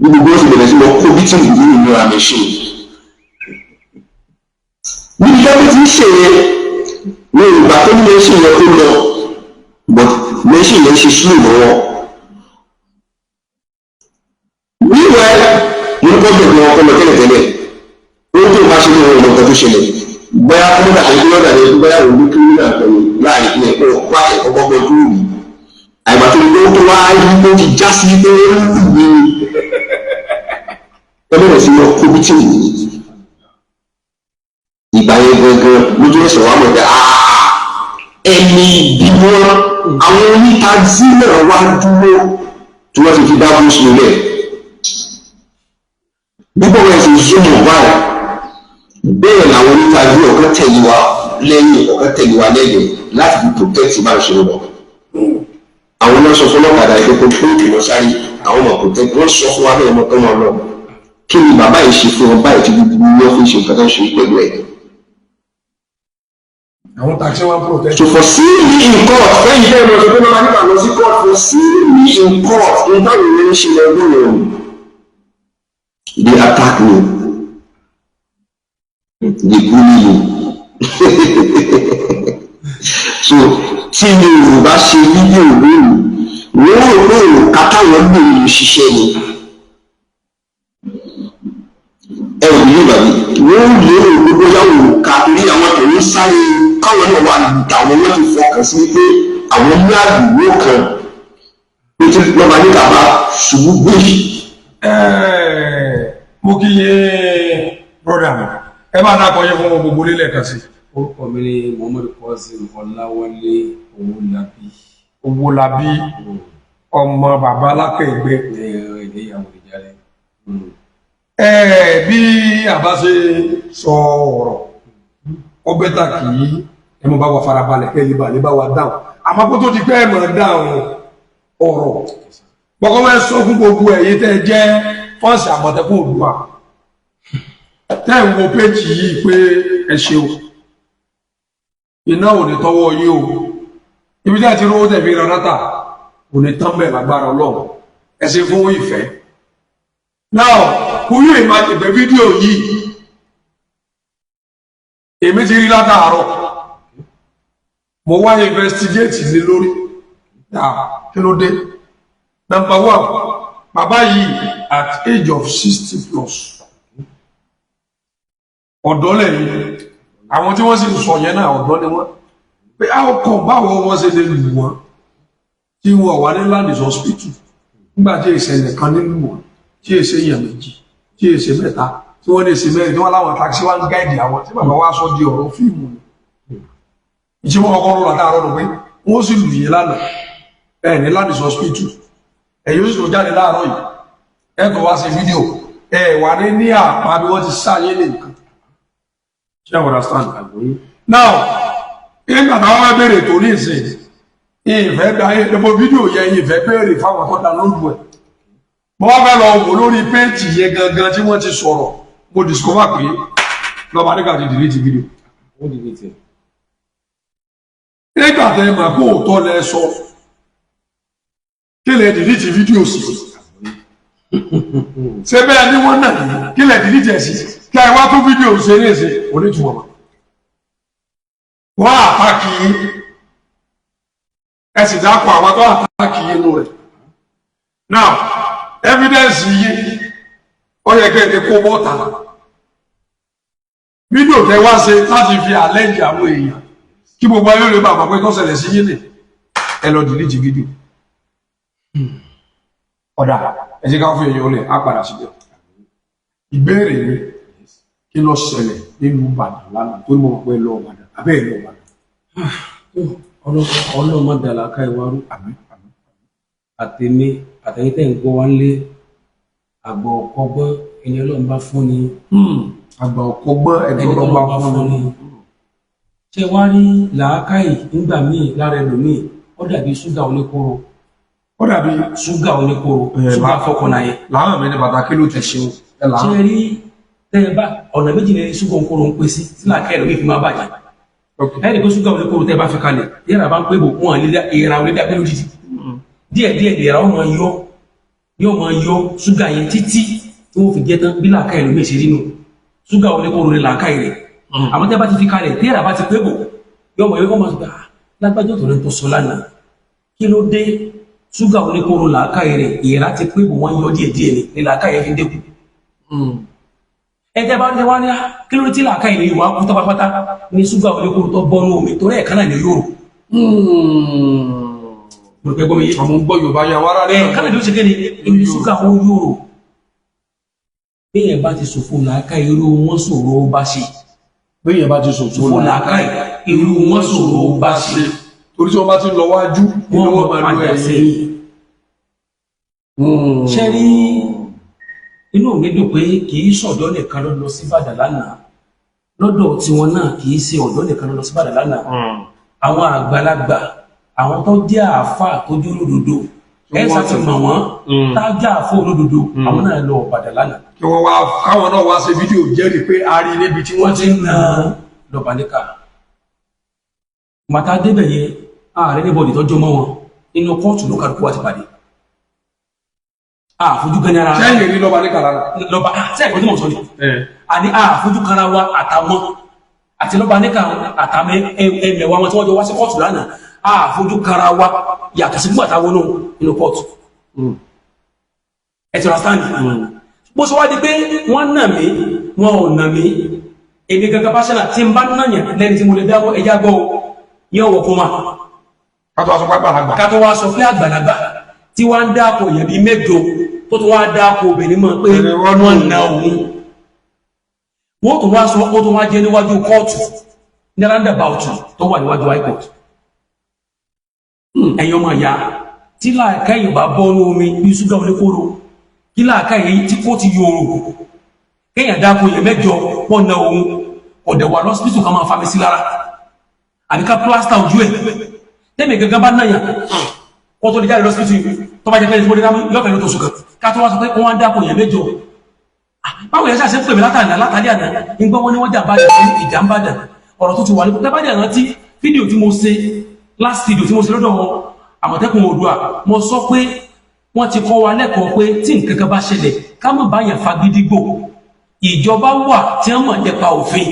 Ní gbogbo oṣù bẹ̀rẹ̀ sí lọ kó beating ní ìnira machine. Níbi tó ti ń ṣe yẹn ní ìgbà tó ní machine yẹn kó lọ, but machine yẹn ṣe slow lọ́wọ́. Meanwhile, mo ní kọ́ bẹ̀rẹ̀ wọn kọ́ lọ tẹ́lẹ̀tẹ́lẹ̀. Ó tó bá ṣe ní òun nǹkan tó ṣẹlẹ̀, bóyá kó dàbí kí wọ́n dàbí bóyá òun ní criminal pẹ̀lú láàrin ní ẹ̀kọ́ wá ẹ̀kọ́ gbọ́gbọ́ dúró mi. Àìgbà tó ní tó wá rí tó ti já sí pé ó ń lù mí, ẹ bẹ̀rẹ̀ sí lọ kó beating. Ìgbà yẹn gangan lójú ẹsẹ̀ wà mọ̀ pé ẹni bí wọn àwọn onítaxi náà wá dúró tí wọ́n ti fi dá bó ṣe lẹ̀. Bí bọ́ọ̀ ẹ̀ ṣe zoom báyìí, bẹ́ẹ̀ làwọn onítaxi ọ̀kan tẹ̀lé wa lẹ́yìn, ọ̀kan tẹ̀lé wa lẹ́yìn láti fi protect bá ń ṣe lọ. Àwọn náà sọ fún ọlọ́kadà yìí pé kó ìwọ sáré, àwọn ọmọ protect. Wọ́n sọ fún wa bẹ́ẹ̀ mọ́ tó wọn lọ. Kí ni bàbá yìí ṣe fún wọn báyìí tí gbogbo wọn fi ṣe nǹkan tó ń ṣe pẹ̀lú ẹ̀? Àwọn taxi wọn protect. So for seeing me in court, fẹ́yìn bẹ́ẹ̀ lọ sọ pé máa nígbà lọ sí court, for seeing me in court, ní táwọn èèyàn ń ṣe lọ́dún yẹn, they attack me, they bully me. So tí Yorùbá ṣe fídíò lónìí, wọ́n rò pé òǹkà táwọn lò ní ṣiṣẹ́ ni. Ẹ ò ní bàbí wọ́n lérò pé bóyá òǹkà torí àwọn tó ń sáré káwọn náà wà tàwọn wọn ti fọkàn sí pé àwọn ní àdúgbò kan pé tí lọ́ba níta bá ṣubú gbé. Mo kí yé brother mi, ẹ bá dákọ yẹ fún gbogbo lílẹ̀ kan sí. Orúkọ mi ni Muhammadu Qasim Ọláwálé Owólabí. Owólabí, ọmọ bàbá alákẹ̀gbẹ́. Ní ilé ìyàwó ìjàlẹ̀. Bí àbá ṣe sọ ọ̀rọ̀, ó better kí ẹ mọ̀ bá wa farabalẹ̀ kẹ́ lè bá lè bá wa dáhùn. Àmọ́ kó tó di pé ẹ mọ̀ dáhùn ọ̀rọ̀, kọ́kọ́ fẹ́ sọ fún gbogbo ẹ̀yin tẹ́ ẹ jẹ́ fans Àmọ̀tẹ́kùn Oòduà tẹ́ ẹ̀ ń wo péjì yìí pé ẹ ṣeun, iná ò ní tọwọ́ yín o. Ibi tí a ti rówó tẹ̀ fi ra data ò ní tán bẹ́ẹ̀ lágbára Ọlọ́run. Ẹ ṣe fún ìfẹ́. Now, could you imagine pé fídíò yìí èmi ti rí látàárọ̀, mo wá investigate lé lórí. Kí ló dé? Number one, bàbá yìí at age of 60 plus, ọ̀dọ́ lẹ́yìn. Àwọn tí wọ́n sì sọ yẹn náà, ọ̀dọ́ ni wọ́n. Pé how come, báwo wọ́n ṣe lè lù wọ́n tí wọ́n wà ní landis hospital nígbà tí ìṣẹ̀lẹ̀ kan nílùú wọn, tí èsè èèyàn méjì, tí èsè mẹ́ta, tí wọ́n lè ṣe mẹ́rin, tí wọ́n láwọn taxi wá ń guide àwọn tí bàbá wa sọ di ọ̀rọ̀ fíìmù ni. Ìṣe wọn kọ́kọ́ rọra dáárọ̀ lọ pé wọ́n sì lù yín lánàá ẹ̀ ní landis hospital, ẹ̀ yóò sì tó jáde láàárọ̀ yìí, ẹ̀ tó wá ṣe fídíò, ẹ̀ wà ní àpá bí wọ́n ti sáyé lè nǹkan. Ṣé you understand? Now, nígbà táwọn bá béèrè tó ní ìsìn ìfẹ́ gba ẹ̀fọ́ fídíò yẹn, ìfẹ́ béèrè fáwọn tó download ẹ̀. Mo wá fẹ́ lọ wò lórí péèjì yẹn gangan tí wọ́n ti sọ̀rọ̀, mo discover pé lọ́ba nígbà tí delete fídíò. Wọ́n delete ẹ̀. Nígbà tẹ́ ẹ mà kó òótọ́ lẹ sọ, kí lẹ delete fídíò sí? Ṣé bẹ́ẹ̀ ni wọ́n náà kí lẹ delete ẹ̀ sí? Kí ẹ wá tó fídíò ṣe ní èsè onítùmọ̀ mọ́. Wọ́n attack yín, ẹ sì dákọ̀ àwọn tó attack yín nù rẹ̀. Now, evidence yìí, ó yẹ kẹ́ ẹ kó bọ́ta. Fídíò tẹ wá ṣe láti fi àlẹ́jì àwọn èèyàn kí gbogbo ayé lè bá àpapọ̀ tó ṣẹlẹ̀ sí yín ni, ẹ lọ delete fídíò. Ọ̀dà, ẹ jẹ́ ká fún èèyàn lẹ̀ á padà síbẹ̀. Ìbéèrè mi, kí ló ṣẹlẹ̀ nílùú Ìbàdàn lánàá tó ní mo mọ̀ pé lọ Ìbàdàn abẹ́ ẹ̀ lọ Ìbàdàn? Ọlọ́run má dàlá ká ìwárú. Àmín, àmín. Àtẹ̀mí àtẹ̀yìn tẹ̀ ń gbọ́ wá lé, àgbọ̀ ọ̀kọ́gbọ́n, ẹni Ọlọ́run bá fún ni. Àgbà ọ̀kọ́gbọ́n, ẹni ẹni Ọlọ́run bá fún ni. Ṣé wá rí làákàyè nígbà míì lára ẹlòmíì, ó dàbí ṣúgà oníkóró. Ó dàbí ṣúgà oníkóró, ṣúgà fọkànnà yẹn. Làwọn mi ní bàtà kí ló ti Ẹ ṣeun. Ẹ làwọn. Ṣé rí, tẹ́ ẹ bá ọ̀nà méjì ní ṣúgà oníkóró ń pín sí tí làákàyè ẹlòmíì fi máa bàjẹ́. Ẹ rí i pé ṣúgà oníkóró tẹ́ ẹ bá fi kalẹ̀, yẹ́nà bá ń pé bò wọn lè ìra ò lè dá pé lójijì, díẹ̀ díẹ̀ ìra ó máa yọ. Yóò máa yọ ṣúgà yẹn títí tí wọ́n fi jẹ́ tán. Bí làákàyè ló mèsì rínú, ṣúgà oníkóró ní làákàyè rẹ̀. Àmọ́ tẹ́ bá ti fi kalẹ̀, tí èèrà bá ti pé bò, yóò mọ̀, yóò máa gbà lágbájọ́ tó ní tó sọ lánàá, kí ló dé? Ṣúgà oníkóró làákàyè rẹ̀, èèrà ti pé bò, wọ́n yọ díẹ̀ díẹ̀ ní làákàyè fi dínkù. Ẹ tẹ́ bá ní wá ní kí ló dé tí làákàyè ní ìwà kú pátápátá ní ṣúgà oníkóró tó bọ́nú omi, torí ẹ̀ka náà ní yóò rò. Mo rò pé gbọ́ mi yé. Àwọn gbọ́ Yorùbá yẹn, àwọn ará rẹ̀. Ẹ̀ka náà ló ṣe kéde ibi ṣúgà wọn yóò rò. Béèyàn bá ti ṣòfò làákàyè, irú wọn ṣòro bá ṣe. Béèyàn bá ti ṣòfò ṣòfò làákàyè, irú wọn ṣòro bá ṣe. Torí tí wọ́n bá ti ń lọ wájú ni wọ́n wọ́n mọ̀ máa lọ padà ẹ̀yìn. Sẹ́yìn. Ṣe rí, inú mi dùn pé kì í ṣọ̀dọ́ nìkan ló lọ sí Ìbàdàn lánàá. Lọ́dọ̀ tiwọn náà, kì í ṣe ọ̀dọ́ nìkan ló lọ sí Ìbàdàn lánàá. Àwọn àgbàlagbà, àwọn tó jẹ́ àáfàá tó jẹ́ olódodo, ẹ wọ́n ṣáà ti mọ̀ wọ́n, tá jẹ́ àáfàá olódodo, àwọn náà lọ Ìbàdàn lánàá. Kí wọ́n wá, káwọn náà wá ṣe fídíò jẹ́rìí pé a rí níbi tí wọ́n wọ́n ti ń na lọ́ba níkà. Màtá débẹ̀ yẹn, ààrẹ níbọ̀dì tọ́jú mọ́ wọn nínú kóòtù ló kálukú wa ti pàdé. Àfojú gan ní ara. Sẹ́yìn rí lọ́ba ní kàlàlà. Lọ́ba sẹ́yìn kò tí mò ń sọ ni àní àfojú kanra wa àtàwọn àti lọ́ba níkà àtàwọn ẹmẹ̀wà wọn tí wọ́n jọ wá sí kóòtù lánàá. Àfojú kanra wa yàtọ̀ sí fún àtàwọn náà nínú kóòtù. Ẹ ti understand bó ṣe wá di pé wọ́n nà mí, wọn ò nà mí. Èmi gangan pásánà tí n bá nàyàn lẹ́ni tí mo lè dáwọ́ ẹja gbọ́ o, yóò wọ̀ kó ma. Kátó aṣọ pápá àgbà. Ká tó wá sọ pé àgbàlagbà tí wá ń dáko èèyàn bíi mẹ́jọ, tó tó wá dáko obìnrin mọ̀ pé Ẹni wọ́n wọ́n na òun, wọ́n tó wá sọ, ó tó wá jẹ́ níwájú kóòtù ní roundabout tó wà níwájú high court. Ẹ̀yin ọmọ ìyá, tí làákàyè bá bọ́ ní omi bí ṣúgà oníkóró, kí làákàyè tí kò ti yòrò, kéèyàn dáko èèyàn mẹ́jọ, wọ́n na òun, ọ̀dẹ̀ wà lọ́sibítù kan máa fa mi sí lára àbí ká plásítà ojú ẹ̀. Tẹ́mi gangan bá náyà kó tó lè jáde lọ́sibítù yìí, tó bá jẹ́ pé ẹni tí mo lè dámú yọ̀fẹ̀ ló tó sùn kan, ká tó wá sọ pé wọ́n á dáko èèyàn mẹ́jọ. Báwo yẹn ṣàṣẹ pè mí látàná, látàlí àná nígbà wọn ni wọ́n jà bá dà ìjà ń bá dà. Ọ̀rọ̀ tó ti wà ní tẹ́ bá dẹ̀ rántí fídíò tí mo ṣe, last video tí mo ṣe lọ́dọ̀ wọn Àmọ̀tẹ́kùn Oòduà, mo sọ pé wọ́n ti kọ́ wa lẹ́kọ̀ọ́ pé tí nǹkan kan bá ṣẹlẹ̀, ká má bá yàn fagídígbò. Ìjọba wà tí wọ́n mọ̀ nípa òfin.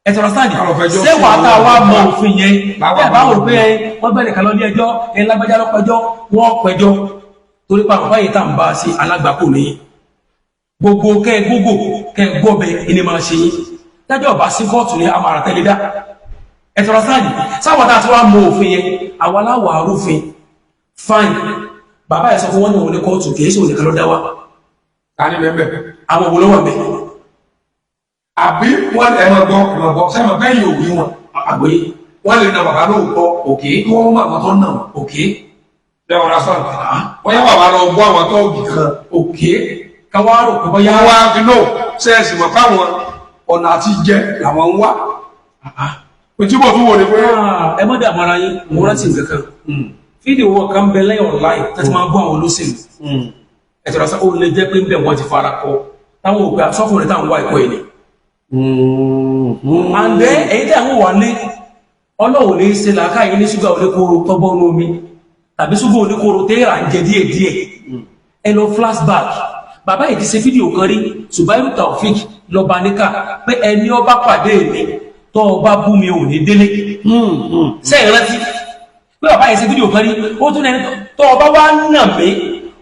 Ẹ tọrọ sáàdì Ká lọ fẹjọ́ sẹ́wàá sùn tá a wá àwọn mọ ọlọ́pàá. òfin yẹn. Láwà Bẹ́ẹ̀ bá mọ wò pé wọ́n bẹ̀rẹ̀ kan lọ ní ẹjọ́ ẹ lágbájá lọ pẹjọ́, wọ́n pẹjọ́ torí pa àwọn báyìí tá à ń bá a ṣe alágbàkò nìyí. Gbogbo kẹ gbogbo kẹ gbọbẹ ẹni máa ṣe yín dájọ́ ọba sí kóòtù ní amara tẹ́lẹ̀ dá. Ẹ tọrọ sáàdì sáwọn tá a ti wá mọ òfin yẹn, àwa aláwọ̀ arúfin. Fine, bàbá ẹ̀ sọ fún wọn ní òun ní kóòtù, kì í ṣe òun nìkan ló dá wa. Ta ni bẹ́ẹ̀ bẹ́ẹ̀? Àwọn wo ló wà bẹ́ẹ̀? Àbí wọ́n ẹ máa gbọ́, ẹ máa gbọ́, sẹ́wọ̀n bẹ́ẹ̀ yóò wí wọn. Àgbọ́yé. Wọ́n lè na bàbá lóòótọ́. Òkè. Kí wọ́n mú àwọn tó nà wọ́n. Òkè. Lẹ́wọ̀n lásán. Wọ́n yá bàbá lọ gbọ́ àwọn tọ́ọ̀gì kan. Òkè, káwá rò pé bóyá wọ́n wá fi lò sẹ́ẹ̀sì mọ̀ fáwọn ọ̀nà àti jẹ làwọn ń wá. Ojú bọ̀ tó wò ni pé Ah, ẹ má dààmú ara yín. Mo rántí nǹkan kan, fídíò wọn kan bẹ lẹ́yìn online tó ti máa ń bọ́ àwọn olóṣèlú. Ẹ̀tọ́ lásán, ó lè jẹ́ pé ń bẹ̀ wọ́n ti fara kọ táwọn òpè àsọkùnrin táwọn wá ẹ̀kọ́ yìí ni. And then èyí tí àwọn wà ní ọlọ́wọ̀ ní ṣe làákàyè ní ṣúgà oníkóró tọ́bọ́nú omi tàbí ṣúgà oníkóró tẹ́ẹ̀rà ń jẹ díẹ̀ díẹ̀. Ẹ lọ flashback, bàbá yìí ti ṣe fídíò kan rí, Subairu Taofik lọ́ba níkà pé ẹni ọba pàdé mi tọ́ ọba bú mi ò ní délé. Sẹ́yìn rántí pé bàbá yìí ṣe fídíò kan rí, ó tún ẹni tọ́ ọba wá nà mí,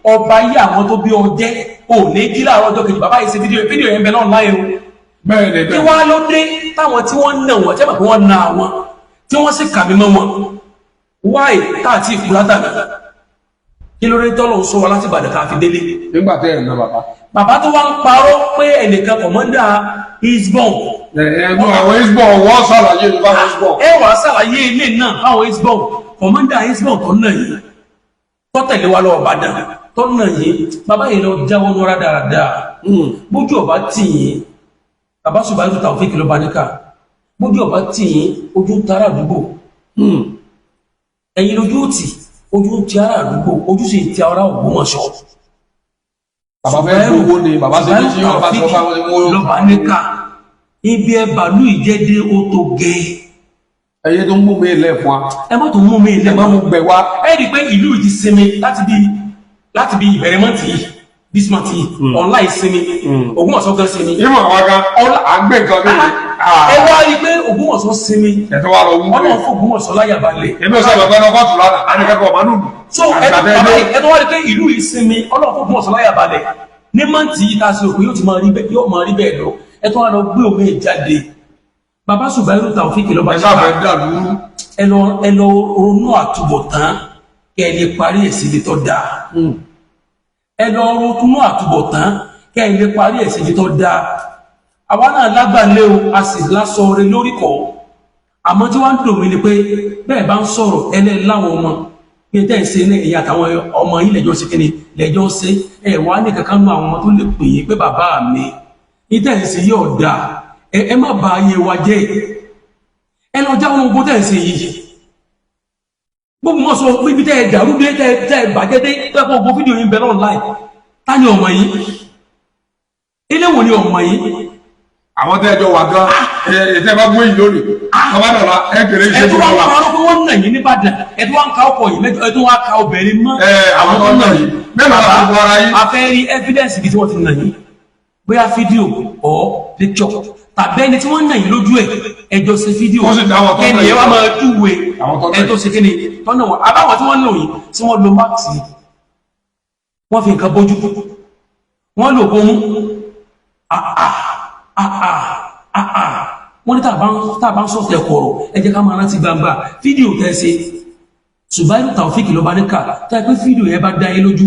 ọba yí àwọn tó bí ọ jẹ́ ò ní jí láàárọ̀ ọjọ́ kejì. Bàbá yìí ṣe fídíò, fídíò yẹn bẹ náà láyé o. Bẹ́ẹ̀ ni. Kí Bẹ́ẹ̀. wá ló dé táwọn tí wọ́n nà wọ́n, tẹ́bà pé wọ́n na àwọn tí wọ́n sì kà mí mọ́ wọn, wáì táàtì ìkúlátà kí ló dé tọ́lọ̀ ń sọ wa láti Ìbàdàn ká fi délé? Nígbà tẹ́ ẹ̀ na bàbá. Bàbá tó wá ń parọ́ pé ẹnìkan kọ̀mọ́ndà isbon. Ẹ̀ẹ́dùn àwọn isbon wọ́n ṣàlàyé ní báwọn isbon. Ẹ wàá ṣàlàyé ilé náà fáwọn isbon, kọ̀mọ́ndà isbon tó nà yìí, tó tẹ̀lé wa lọ Ìbàdàn tó nà yìí. Bàbá yìí lọ jáwọ́ nura dáradára. Bójú ọba tì yín, bàbá Subairu Taofik ló bá níkà, bójú ọba tì yín, ojú tara àdúgbò ẹ̀yin lójú tì, ojú ti ara àdúgbò, ojú sì ti ara Ògbómọ̀ṣọ́. Bàbá fẹ́ gbowó ni bàbá ṣe ní tí yóò bá sọ fáwọn ẹni wọ́n. Lọ́ba níkà, ibi ẹ bàálù ìjẹ́dé ó tó gẹ́. Ẹyẹ tó ń mú mi lẹ̀ fún wa. Ẹ má tó mú mi Ẹ ilẹ̀ má mú gbẹ wá. Ẹ rí i pé ìlú yìí ti sinmi láti bí Láti bí ìbẹ̀rẹ̀ month yìí, this month yìí, online sinmi, Ògbómọ̀ṣọ́ gan sinmi. Ìmọ̀ àwọn gan àgbẹ̀ nǹkan mi. Ẹ wá rí i pé Ògbómọ̀ṣọ́ sinmi. Ẹ̀tọ́ wa lọ wú. Ọlọ́run fún Ògbómọ̀ṣọ́ láyà balẹ̀. Èmi ò sábà gbọ́dọ̀ kóòtù lánàá, á ní kẹ́kọ̀ọ́ ọ̀mánú. So ẹ tó bàbá yìí, ẹ tó wá rí i pé ìlú yìí sinmi, Ọlọ́run fún Ògbómọ̀ṣọ́ láyà balẹ̀ ní month yìí tá a ṣe òkú yóò ti máa rí bẹ́ẹ̀, yóò máa rí bẹ́ẹ̀ lọ. Ẹ tó wá lọ gbé omi jáde, bàbá Zubairu Taofik lọ́ba. Ẹ sábà dà lúrú. Ẹ lọ ronú àtúbọ̀tán kẹ́ ẹ lè parí ẹ̀ síbi tó dáa. Ẹ lọ ronú àtúbọ̀tán kẹ́ ẹ lè parí ẹ̀ síbi tó dáa. Àwa náà lágbàlẹ́ o, a sì lásọ rẹ lórí kọ́. Àmọ́ tí wọ́n ń dùn mí ni pé bẹ́ẹ̀ bá ń sọ̀rọ̀ ẹlẹ́ láwọn ọmọ pé tẹ́ ẹ̀ ṣe ní ẹ̀yà àtàwọn ọmọ yìí lẹ́jọ́ ṣe kíni lẹ́jọ́ ṣe. Ẹ̀ wá ní kankan nú àwọn ọmọ tó lè pè é pé bàbá mi ní tẹ́ ẹ̀ ṣe yóò dáa, ẹ má bà ayé wa jẹ́. Ẹ lọ jáwọ́ ogun tẹ́ ẹ̀ ṣe yìí. Gbogbo mọ́ sọ pé ibi tẹ́ ẹ dàrú dé, tẹ́ ẹ bàjẹ́ dé, tẹ́ ẹ kọ́ gbogbo fídíò yìí ń bẹ online. Ta ni ọmọ yìí? Ilé wo ni ọmọ yìí? Àwọn tẹ́ ẹ jọ wà gan, ẹ tẹ́ bá gbé yìí lónìí, tọ́ba dọ̀la ẹ kéré Ẹ iṣẹ́ tó tó wá wà. ń parọ́ pé wọ́n nà yín nìbàdàn, ẹ tó wá ń ka ọkọ̀ yìí mẹ́jọ, ẹ tó wá ka obìnrin mọ́. Ẹ àwọn tó nà yìí mẹ́lòó la gbogbo ara yín. A fẹ́ rí evidence ibi tí wọ́n ti nà yín, bóyá fídíò or picture, tàbí ẹni tí wọ́n nà yín lójú ẹ̀, ẹjọ́ ṣe fídíò. Ó sì dá àwọn tó nà ẹni yín. ẹ wá máa júwe Àwọn tó nà ẹ tó ṣe kíni tọ́nà wọn àbáwọn tí wọ́n lò yìí, tí wọ́n lo mask, wọ́n fi nǹkan bójú, wọ́n lò bomú. Wọ́n ní tàbá ń sọ̀tẹ̀ kọ̀rọ̀, ẹ jẹ́ ká máa rántí gbangba. Fídíò tẹ́ ṣe, Zubairu Taofik ló bá ní ká tẹ́ pé fídíò yẹn bá dá yín lójú,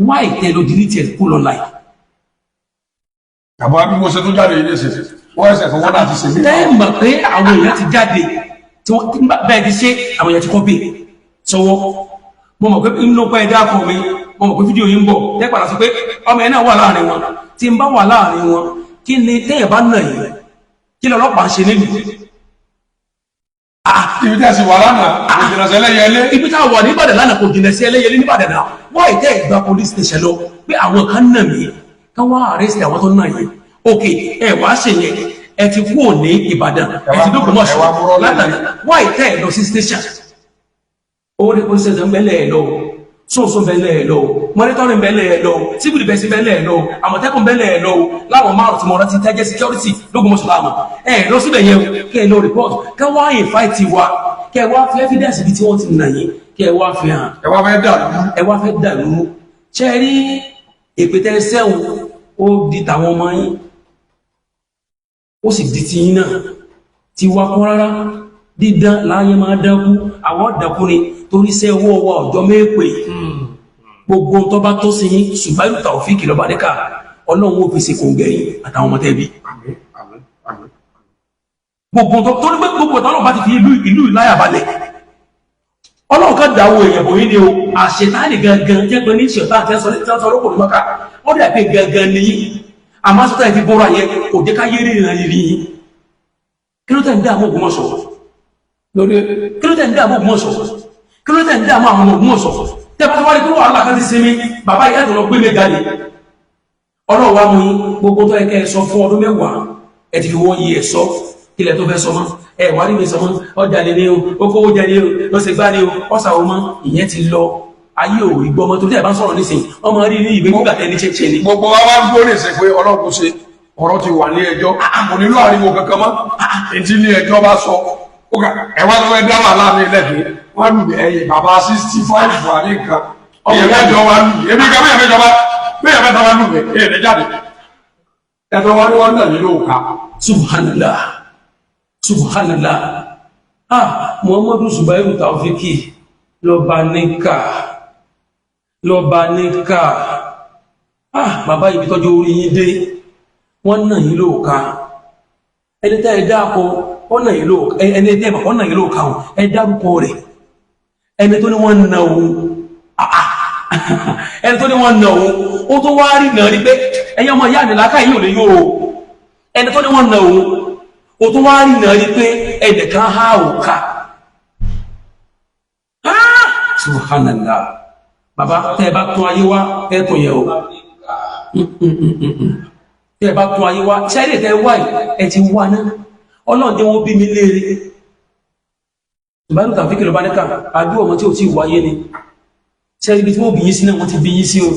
wáì tẹ́ lọ delete ẹ̀ kó lọ láì. Àbọ̀ bí mo ṣe tún jáde yìí ní ìsinsìnyí, wọ́n ẹsẹ̀ fún wọn láti ṣe mí. Tẹ́ mọ̀ pé àwọn èèyàn ti jáde tí wọ́n bẹ́ẹ̀ ti ṣe, àwọn èèyàn ti kọ́ bẹ́ẹ̀ sọwọ́. Mo mọ̀ pé inú pẹ́ dákọ̀ mi, mo mọ̀ pé fídíò yìí ń bọ̀. Tẹ́ padà sọ pé ọmọ ẹ̀ náà wà láàrin wọn. Tí ń bá wà láàrin wọn, kí ni tẹ́yẹ̀ bá nà yìí, kí lọ́lọ́pàá ń ṣe nílùú? Ibi tí a sì wà lánàá kò jìnnà sí Ẹlẹ́yẹlé. Ibi tá a wà ní Ìbàdàn lánàá kò jìnnà sí Ẹlẹ́yẹlé níbàdàn náà. Wọ́n ìtẹ́ ìgbà police station lọ pé àwọn kan nà mí, ká wá arrest àwọn tó nà yìí. Ok, ẹ wá ṣe yẹn, ẹ ti kúrò ní Ìbàdàn, ẹ ti dókòmọ̀ṣọ́ Ẹ wá múrọ́ lẹ́yìn. látàrí. Wọ́n ìtẹ́ ẹ lọ sí station, owó ní police station bẹ́lẹ̀ ẹ lọ, sóòsó bẹ́lẹ̀ ẹ lọ, monitoring bẹ́lẹ̀ ẹ lọ, civil defence bẹ́lẹ̀ ẹ lọ, Àmọ̀tẹ́kùn bẹ́lẹ̀ ẹ lọ, láwọn márùn tí mo rántí tẹ́jẹ́ security lÓgbómọ̀ṣọ́ láàmú. Ẹ lọ síbẹ̀ yẹn kẹ́ ẹ lọ report, kẹ́ wá invite wa, kẹ́ wá fi evidence ibi tí wọ́n ti nà yín, kẹ́ wá fi hàn. Ẹ wá fẹ́ dà lú. Ẹ wá fẹ́ dàlú. Ṣe rí èpè tẹ́ sẹ́wọ̀n, ó di tàwọn ọmọ yín, ó sì di tiyín náà tí wá kọ́ rárá. Dídán láyé máa dánkú, àwọn dánkú ni torí iṣẹ́ owó wa ọjọ́ mẹ́pẹ́. Gbogbo tó bá tó sí yín, Zubairu Taofik lọ́ba níkà, Ọlọ́run ó fi ṣe kòǹgẹ́ yín àtàwọn ọmọ tẹ́bí. Àmín, àmín, àmín. Gbogbo tó ní pé gbogbo ọ̀tá bá ti fi ìlú ìláyà balẹ̀, Ọlọ́run kan dáwọ́ èèyàn bò yín ni o. Àṣetáàlì gangan jẹ́ pé ní ṣètò àti ẹ̀sọ́ tí wọ́n sọ lóko ní mọ́ká, ó dà pé gangan ni yín. Àmọ́ sọ́tà ìfi bọ́ra yẹn kò jẹ́ ká yé rí ìrìnà rí yín. Kí ló tẹ̀ ń dààmú Ògbómọ̀ṣọ́ Lórí. Kí ló tẹ̀ ń dààmú Ògbómọ̀ṣọ́? Kí ló tẹ̀ ń dààmú àwọn ọmọ Ògbómọ̀ṣọ́? Tẹ́ bá tó wá rí pé wàhálà kan ti sinmi, bàbá yìí ẹ̀tọ́ lọ gbé mi jáde. Ọlọ́run wá mú yín. Gbogbo tó yẹ kẹ́ ẹ sọ fún ọdún 10, ẹ ti fi wọ́n yí ẹ sọ. Kílẹ̀ tó fẹ́ sọ mọ́? Ẹ wá rí mi sọ mọ́. Ọjà lè ní o, ó kówó jẹ ní o, ó sì gbá ní o, ọ̀sà o mọ́. Ìyẹn ti lọ, ayé ò rí gbọ́ mọ́. Torí ẹ̀ bá ń sọ̀rọ̀ nísìnyí, ọmọ rí ní ìwé nígbà tẹ́ ní ṣe ni. Gbogbo wa wá ń gbórí sí pé Ọlọ́run ṣe ọ̀rọ̀ ti wà ní ẹjọ́, kò nílò ariwo kankan mọ́. Ètí ilé ẹjọ́ bá sọ ó kà, ẹ wá lọ́wọ́ ẹ dá wàhálà mi lẹ́bi. Wọ́n lù mí ẹ̀yìn bàbá 65 wà ní nǹkan èyàn mẹ́jọ wá lù mí. Èmi kan bẹ́ẹ̀ mẹ́jọ bá bẹ́ẹ̀ mẹ́ta wá lù mí, èyàn ní jáde ẹ̀tọ́ wọn ni wọ́n nà nínú òkà. Subhanallah, subhanallah. Ah, Muhammadu Zubairu Taofiki lọba níkà, lọba níkà. Ah, bàbá, ibi tọ́jú orí yín dé, wọ́n nà yín lóòka. Ẹni tẹ́ ẹ dákọ ọ̀nà yín lóòka, ẹni tẹ́ ẹ mọ̀ ọ̀nà yín lóòka o, ẹ dárúkọ rẹ̀. Ẹni tó ní wọ́n nà òun, ah, ah. Ẹni tó ní wọ́n nà òun, ó tó wá rí nà rí pé ẹ̀yin ọmọ ìyá mi làákà yìí ò lè yó o. Ẹni tó ní wọ́n nà òun, ó tó wá rí nà rí pé ẹnìkan há òkà. Ah, subhanallah. Bàbá, tẹ́ ẹ bá tún ayé wá, ẹ tún yẹ o. Tẹ́ ẹ bá tún ayé wá, sẹ́ẹ̀lì tẹ́ ẹ wá yìí, ẹ ti wá náà. Ọlọ́run jẹ́ wọ́n bí mi léere. Ìbálò tàbí kìlọ̀ bá ní ká àdúrà ọmọ tí ò tí ì wáyé ni. Ṣé ibi tí wọ́n bí yín sí náà wọ́n ti bí yín sí o,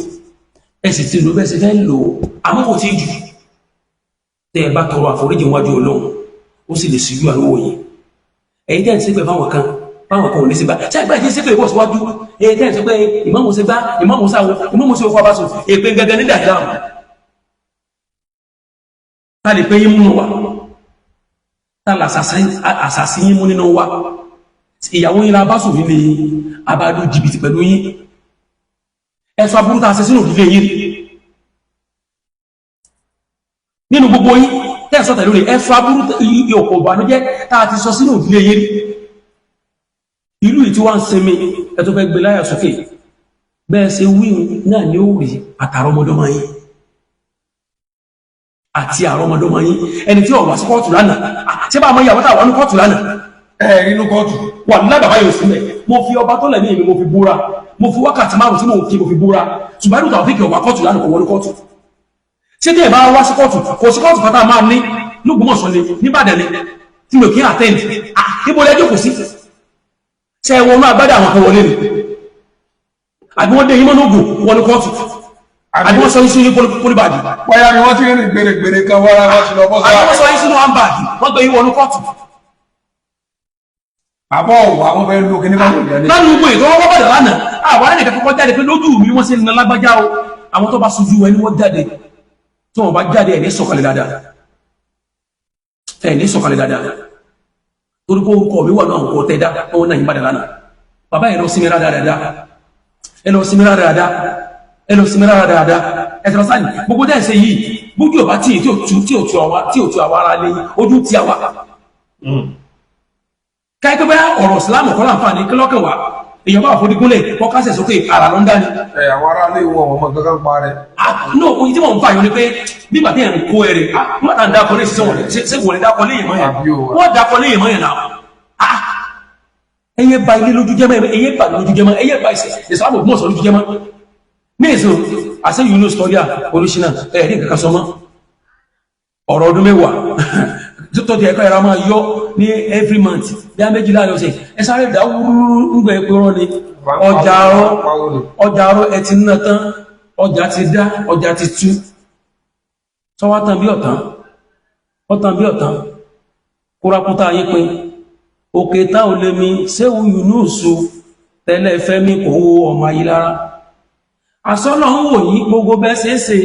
ẹ sì ti lò bẹ́ẹ̀ ṣe fẹ́ lò ó, àmọ́ kò tí ì jù. Tẹ́ ẹ bá tọrọ àforíjì wájú Ọlọ́run, ó sì lè ṣíjú àlówó yín. Ẹ̀yin tẹ́ ẹ̀ ń ṣépè fáwọn kan, fáwọn kan ò ní sí gbá. Ṣé ẹgbẹ́ ìṣe ṣépè bọ̀ síwájú? Ẹ̀yin tẹ́ ẹ̀ ń sọ pé ìmáàmù ṣe gbá, ìmáàmù ṣàwọ, ìmáàmù ṣe okó abáṣọ, èpè gẹ́gẹ́ ní dàgbà. Ta lè pé yín múnú wa? Ta là àṣàṣì yín mú nínú wa? Ìyàwó yín la bá sùn nílé yín, abádú jìbìtì pẹ̀lú yín. Ẹ̀sọ́ aburú ta ṣe sínú ìdílé yín nínú gbogbo yín tẹ́ẹ̀sọ́ tẹ̀lú rẹ̀, ẹ̀sọ́ aburú òkò ìbànújẹ́ tá a ti sọ sínú ìdílé yín. Ìlú yìí tí wọ́n ń sinmi, ẹ tó fẹ́ gbé láyà sókè. Bẹ́ẹ̀ ṣe wíhun náà ni ó rí àtàrọmọdọ́mọ yín àti àrọmọdọ́mọ yín. Ẹni tí ó wá sí kóòtù lánàá, ṣé bá a mọ ìyàwó tá a wà ní kóòtù lánàá? Ẹ inú kóòtù. Wà ní bàbá yóò sílẹ̀. Mo fi ọba tó lẹ̀mí mi, mo fi búra, mo fi wákàtí 5 tí mo fi mo fi búra. Ṣùgbọ́n ìlú Taofeek ọ̀wà kóòtù lánàá, kò wọlé kóòtù. Ṣé tẹ́ ẹ̀ bá wá sí kóòtù, kò sí kóòtù pátá máa ní lÓgbómọ̀ṣọ́ ni, nÍbàdàn ni, tí mi ò kí ń attend. Ibo lẹ́jọ́ kò sí? Ṣe wọnú agbádá àwọn kan wọlé ni, àbí wọ́n dé yín mọ́nà ògùn wọlé kóòtù, àbí wọ́n sọ yín sínú pólíbàgì? Bóyá ni wọ́n ti rìn gbèrègbèrè kan wọ́n wọ́n ti lọ bọ́ Àbí wọ́n sára. sọ yín sínú handbag, wọ́n gbé yín wọnú kóòtù? Àbọ̀ wà wọ́n fẹ́ lu kíní báwọn ìyá ní. Lánàá gbogbo ètò wọn bàdà lánàá, àwọn ẹnìkan kọ́kọ́ jáde pé lójú mi wọ́n sì ń lágbájá o. Àwọn tó bá sojú ẹni wọ́n jáde, tí wọ́n bá jáde ẹ̀ ní sọ̀kalẹ̀ dáadáa, ẹ̀ ní sọ̀kalẹ̀ dáadáa, torí pé orúkọ mi wà náà kò tẹ́ dá wọn náà yín bàdà lánàá. Bàbá yẹn lọ sinmi dáadáa, ẹ lọ sinmi dáadáa, ẹ lọ sinmi dáadáa, ẹ tẹ̀lé sáyìn gbogbo dẹ́ ṣe yìí. Bójú ọba tí tí ò tu tí ò tu àwa tí ò tu àwa ara lé ojú ti àwa káyọ̀ pé ọ̀rọ̀ ìsìlámù kọ́ láǹfààní kí lọ́kàn wá. Èèyàn bá àforígúnlẹ̀ kọ́ kásẹ̀ sókè ara ló ń dání. Ẹ àwọn aráalé wọn ọmọ kankan pa rẹ. Ah no, oyin tí mò ń fà yọ ni pé nígbà tí ẹ̀ ń kó ẹrẹ̀, ah nígbà tá à ń dákọ lé ṣiṣẹ́ wọ̀lẹ̀ ṣé wọ̀lẹ̀ dákọ lé yẹn mọ́ yẹn? Àbí o. Wọ́n dákọ lé yẹn mọ́ yẹn náà. Ah, ẹyẹ ba ilé lójú jẹ́ mọ́, ẹyẹ ba lójú jẹ́ mọ́, ẹyẹ ba ìsìlámù Ògbómọ̀ṣọ́ lójú jẹ́ mọ́ ní èso àṣẹ Yunus tọ́jà olùsínà ẹ̀rí nǹkan kan sọ mọ́. Ọ̀rọ̀ ọdún 10 tó ti ẹ̀kọ́ ẹ̀rọ máa yọ ní every month bí a méjìlá lọ sí ẹ sáré dá wúrúrú ń gbẹ pé rọ́ ni ọjà arọ́, ọjà arọ́ ẹ ti ná tán, ọjà ti dá, ọjà ti tú, sọwọ́ tán bí ọ̀tán, ọ̀tán bí ọ̀tán, kúrakúta ayé pin òkè tá ò lè mi. Séwu Yunusu tẹ́lẹ̀ fẹ́mi kò wo ọmọ ayé lára àsọ́nà ń wò yí gbogbo bẹ́ẹ̀ ṣe é ṣe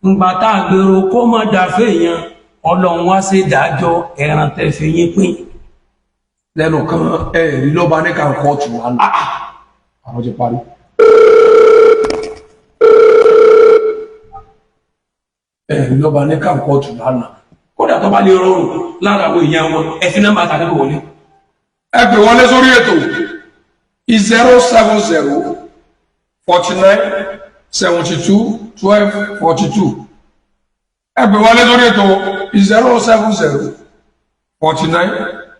ǹgbà tá a gbèrò kó má dà fèèyàn. Ọlọ́run wá sí ìdájọ́ ẹran tẹ́ fi yín pín. Lẹ́nu kan ẹ rí lọ́ba ní kan kóòtù lánàá, àwọn ti parí. Ẹ rí lọ́ba ní kan kóòtù lánàá. Kódà tó bá lè rọrùn lára àwọn èèyàn wọn, ẹ fi nọ́mbà tàbí wọlé. Ẹ pè wọlé sórí ètò 070 49 72 12 42. Ẹ pè wọlé sórí ètò 070 49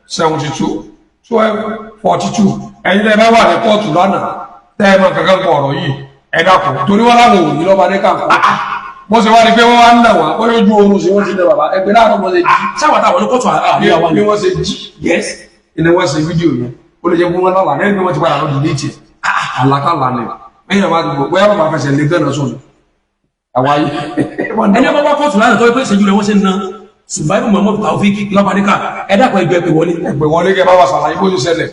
72 12 42. Ẹ̀yin tẹ́ ẹ bá wà ní kóòtù lánàá, tẹ́ ẹ mọ kankan kọ ọ̀rọ̀ yìí, ẹ dákun, torí wọn láwọn ò ní lọ́ba ní kàǹkó bó ṣe wá ní pé wọ́n wá ń nà wọ́n bóyá ojú oorun sí wọ́n ti nà bàbá ẹgbẹ́ láàárọ̀ bó ṣe jí. Sáwà táwọn ní kóòtù àríyá wa bí ni. wọ́n ṣe jí Yes. ni wọ́n ṣe fídíò yẹn. Ó lè jẹ́ pé wọ́n lálàá lẹ́yìn pé wọ́n ti padà lọ dìlítì ẹ̀. Àlákàlà ni lẹ́yìn náà bá ti gbọ́ bóyá bàbá fẹsẹ̀ lé gánà sùn àwa yìí. Ẹni ọba wá kóòtù lánàá tó wípé ìṣẹ́jú rẹ̀ wọ́n ṣe ń na Subairu Muhammad Taofik lọ́ba níkà, ẹ dákun, ẹgbẹ́ pè wọlé. Ẹgbẹ́ wọlé kẹ́ bá wa ṣàlàyé bó ṣe ṣẹlẹ̀.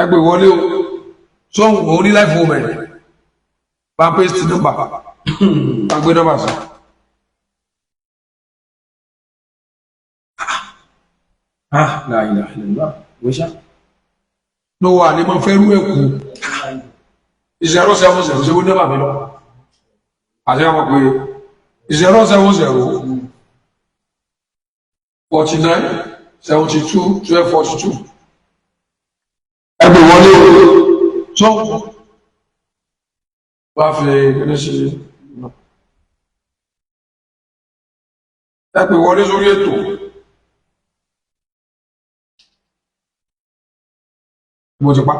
Ẹgbẹ́ wọlé o sóhun òun ní láìfò mẹ́rin bá paste nọ́mbà, bá gbé nọ́mbà sí. Ah, la ilaha illallah, wíṣà. Ló wà ní mo fẹ́ rú ẹ̀kú 070 ṣe wọ́n nọ́mbà mi lọ àti àwọn pé 070 49 72 12 42. Ẹgbẹ́ wọlé o tó bá fi kíní sí ẹgbẹ́ wọlé sórí ètò. Mo ti pa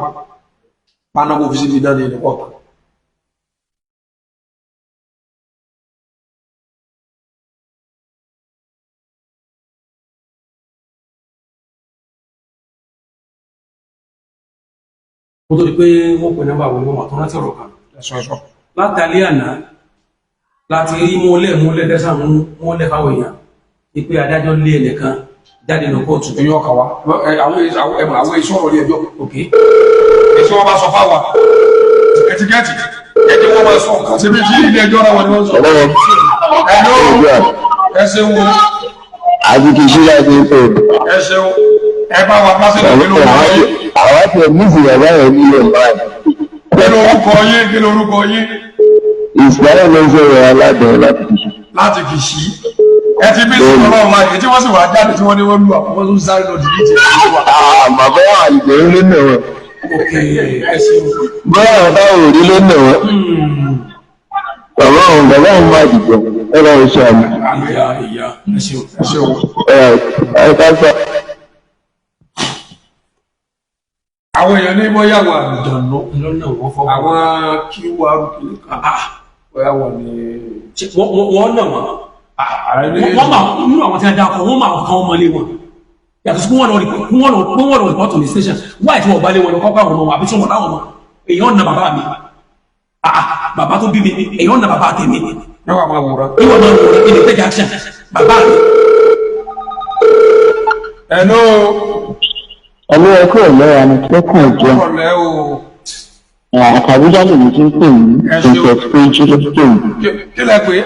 pánákó fi síbi dání ní kọ́ọ̀tù. Kó tó di pé wọ́n pè nọ́mbà wọlé, wọn tó rántí ọ̀rọ̀ kan. Ẹ̀sọ́ ẹ̀sọ́. Látàlẹ́ àná láti rí mọ́lẹ̀ mọ́lẹ̀ dẹ́sà mọ́lẹ̀ fáwọn èèyàn wípé adájọ́ lé ẹnìkan jáde lọ kóòtù. Èyí ọkà wa àwọn èso ọ̀rọ̀ ní ẹjọ́. Ok. Èso wọn bá sọ fáwa ẹtíkẹ́ẹ̀tì ẹjẹ́ wọn máa sọ nǹkan síbi tí ilé ẹjọ́ náà wọn ni wọ́n sọ. Ẹ̀ló, ẹ ṣeun o. Àti kì í ṣe láti ń pè. Ẹ ṣeun, ẹ bá wa pásítọ̀. Kí ló orúkọ yín? Àwọn tí ẹ ní ìsìn bàbá yẹn ní ilé báyìí. Kí ló orúkọ yín? Kí ló orúkọ yín? Ìsìláyà ló ń sọ̀rọ̀ aládùn láti fi ṣe. Láti fi ṣí ẹ ti bí sọ̀rọ̀ náà láàyè tí wọ́n sì wá jáde tí wọ́n ní wọ́n lù àwọn, wọ́n tún sáré lọ dìbìtì ẹ̀ wà. Bàbá àlùjẹ́ ló nà wọ́n. Ok, ẹ ṣeun. Bọ́lá àwọn táwọn òrí ló nà wọ́n. Bàbá òun máa dìbò ẹ bá wọn ṣe àmì. Ìyá ìyá, ẹ ṣeun. Ẹ ṣeun. Ẹ ẹ ká sọ. Àwọn èèyàn ní bóyá àwọn àlùjọ̀nù Lọ́nà wọ́n fọ́. Àwọn qr kìíní kan bóyá wọ́n ní. Wọ́n nà wọ́n. Ààrẹ ní. Wọ́n máa nínú àwọn tí wọ́n dákọ̀, wọ́n máa kàn wọ́n mọ́lé wọn. Yàtọ̀ sí pé wọ́n lọ report to the station. Wáyé tí wọ́n bá lé wọn lọ kọ́kọ́ àwọn ọmọ wọn àbí tí wọ́n láwọn ọmọ. Èèyàn na bàbá mi. Bàbá tó bí mi, èèyàn na bàbá tèmi. Yóò wà máa wòran. Ìwọ máa wòran, ilé take action. Bàbá mi. Hello. Ọlọ́ ẹkọ ọ̀lọ́ra ni lẹ́kùn ọ̀jọ́. Ọ̀lẹ́ o. Àtàbújá lèmi tí ń pè ní. Ẹ ṣeun. Princess Péjú ló pè mí. Kí lẹ pé?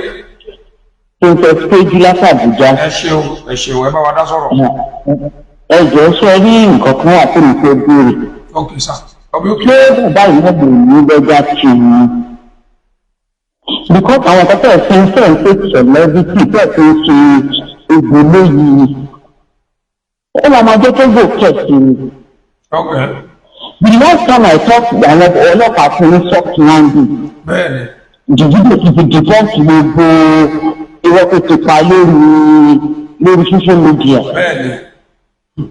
Princess Péjú látàbújá. Ẹ ṣeun, ẹ ṣeun, ẹ bá wa dá sọ̀rọ̀. Ẹ jọ̀ọ́, ṣe rí nǹkan kan wà tó mi fẹ́ béèrè. Ok sir, ọbẹ̀ òkè. Ṣé bàbá yìí náà lè ní lọ́jà tì í? Because àwọn kan tẹ̀ fi ń fẹ́ ń pè celebrity tẹ̀ fi ń ṣe egbò lóyìí, ó máa jẹ́ kó gbò kẹ̀sì ni. The last time I talked, àwọn ọlọ́pàá fún ní soft landing. Bẹ́ẹ̀ni. Jìjìbò ti fi debunk gbogbo irọ́ tó ti pa lórí social media.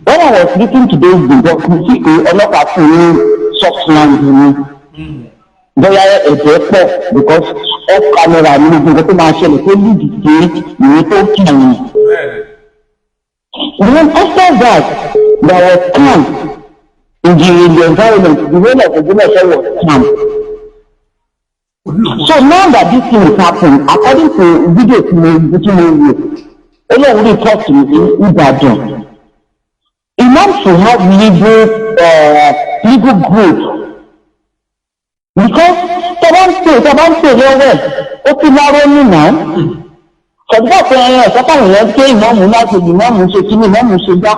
When I was looking to those debunk, mo sì pé ọlọ́pàá fún ní soft landing ni. Bóyá ẹ̀jẹ̀ pọ̀ because off camera ní gbogbo nǹkan tó máa ṣẹlẹ̀ tó lead sí ìwé tó kàn yín. Then after that, there was calm in the environment. The whole of Ogbomoso was calm. So now that this thing is happening, according to video tí mo wò, Olóhùn report ní Ìbàdàn. Imam should have legal group because tọ́ba ń pè lọ́wọ́ ẹ̀, ó ti láró nínà. Ṣọ̀dúnfà pé ẹran ẹ̀sọ́ káwọn èèyàn ké ìmọ̀ọ́mù láti ìmọ̀ọ́mù ṣe kí ní ìmọ̀ọ́mù ṣe gbá.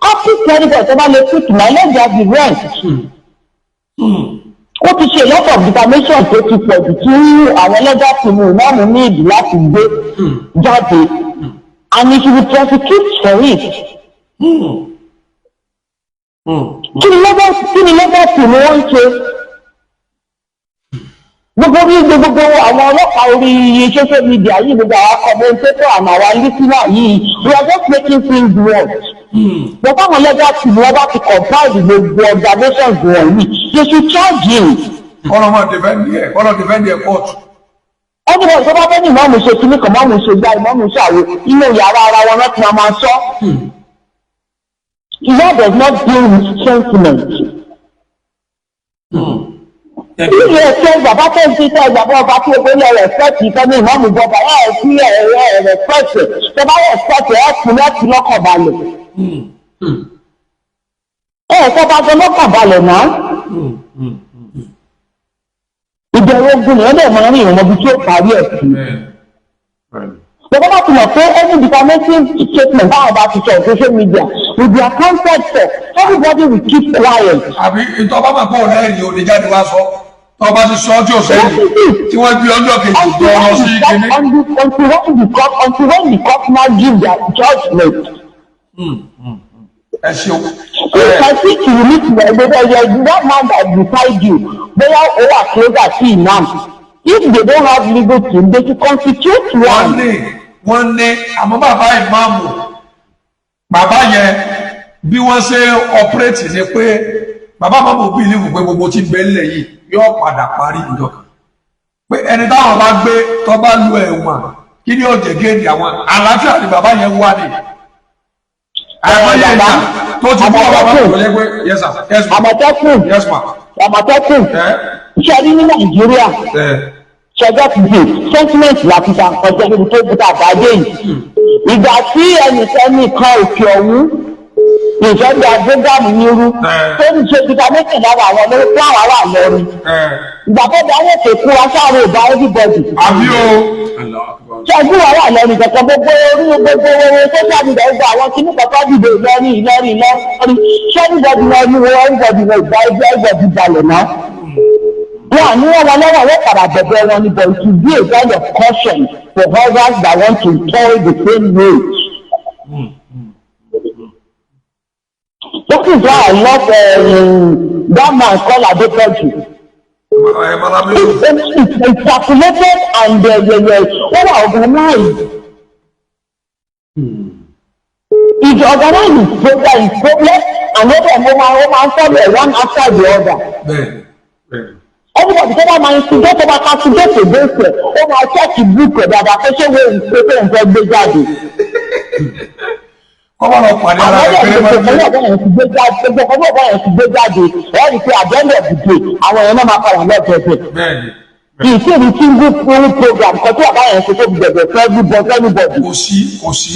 Happy credit tó bá lè put my leg at the rent. Ó ti ṣe a lot of defamation tó ti pọ̀ jù tí àwọn legal team ìmọ̀ọ́mù ní ìdí láti gbé jáde, and he should be prosecuted for it. Kí ni legal team wọ́n ń ṣe? Gbogbo bí gbogbo àwọn ọlọ́pàá orí social media yìí, gbogbo àwọn commentator and our listener yìí, we are just making things worse. But àwọn legal team wọn bá ti compile gbogbo observations wọ̀nyí, they should charge him. Kọ́lọ́ máa defend ẹ̀, kọ́lọ́ defend ẹ̀ kóòtù. Anybody tó bá fẹ́ ní ìmọ̀ọ́mù ṣe kíní kan, mọ́ọ̀mù ṣe gbá, ìmọ̀ọ́mù ṣàwo, inú yàrá ara wọn náà ti máa sọ. Law does not deal with sentiment. Bí ẹ ṣe bàbá tó ń fi tẹ bàbá ọba tí o ní respect ìfẹ́ ní ìmọ̀ọ́mù bọba ẹ̀ sí ẹ̀ ẹ̀ respect ẹ̀, tẹ bá respect ẹ̀ fún ẹ̀ fi lọ́kàn balẹ̀. Ẹ̀ kọ́ bá jẹ lọ́kàn balẹ̀ náà. Ìbẹ̀rù ogun nìyẹn dẹ̀ máa ń rìn ìrìnàmọ́bi tí ó parí ẹ̀ sí. Bàbá bá ti mọ̀ pé any defamatory statement báwọn bá ti sọ on social media will be accounted for, everybody will keep quiet. Àbí ìtọ́ bá máa pọ̀ lẹ́rìí òní jáde wá sọ, tọ́ bá ti sọ tí ò sẹ́yìn tí wọ́n gbé ọjọ́ kejì lọ sí kinní. Until when the court now give their judgment. Ẹ ṣeun. If I think you need to know that man that beside you, bóyá ó wà closer sí imam, if they don't have legal team, they should constitute Wọ́n one. ní wọ́n ní àmọ́ bàbá ìmáàmù, bàbá yẹn, bí wọ́n ṣe operate ni pé bàbá ìmáàmù believe pé gbogbo tí ń bẹ nílẹ̀ yìí yóò padà parí ìjọ kan, pé ẹni táwọn bá gbé tó bá lu ẹ̀wọ̀n, kí ni ó jẹ́ géèdì àwọn? Àlàáfíà ni bàbá yẹn wà ní àìmọye ìjà. Tó ti bú bàbá ìmáàmù tó jẹ́ pé, yes sir, yes ma. Àmọ̀tẹ́kùn. Yes ma. Àmọ̀tẹ́kùn. Ẹ. Ṣe rí ní Nàìjíríà, Ẹ. ṣẹjọ́ ti dé, sentiment láti ta nǹkan jẹ́ níbi tó gbúdọ̀ àbájé yìí. Ìgbà tí ẹnìkan kan òkè ọ̀hún ìjọba program yín rú, tó ń ṣe defamation lára àwọn olówó fún àwọn ará Ìlọrin, ìgbà tó dá wọ́n pè fún wa sáré ìbá everybody. Àbí o. Ṣẹ́jú wà lẹ́nu kankan, gbogbo orí, gbogbo owó social media, gbogbo àwọn kinní kankan dìde, Ìlọrin, Ìlọrin, Ìlọrin. Ṣé everybody wọn ní wọn, everybody wọn ìgbà ẹgbẹ́, everybody balẹ̀ náà wọn àní wọn wọn lọ́wọ́, wọn padà bẹ̀bẹ̀ wọn ni. But it will be a kind of caution for others that want to toil the same road. That is why I love that man called Adepoju. Ẹ Mallam Yusuf. It's calculated and wọ́n wà organized. It's organized, his program, his problem, and ó bẹ̀ mo máa ó máa ń follow it one after the other. bẹ́ẹ̀ni bẹ́ẹ̀ni Everybody tó bá máa instigate, tó bá castigate against ẹ̀, ó máa check book ẹ̀ dáadáa pé ṣé wọ́n ń pè pé òun fẹ́ gbé jáde. Kọ́ bá lọ pàdé ara Àwọn rẹ̀ péré ọ̀dọ́ máa ń gbogbo ọ̀dọ́ yẹn ti gbé jáde, gbogbo ọ̀dọ́ yẹn ti gbé jáde, ẹ̀ rí i pé at the end of the day, àwọn èèyàn náà máa padà lọ bẹ̀bẹ̀. Kì í sí ní single full program kan tí bàbá yẹn ṣe tó fi bẹ̀bẹ̀ fún everybody, everybody. Kò sí, kò sí.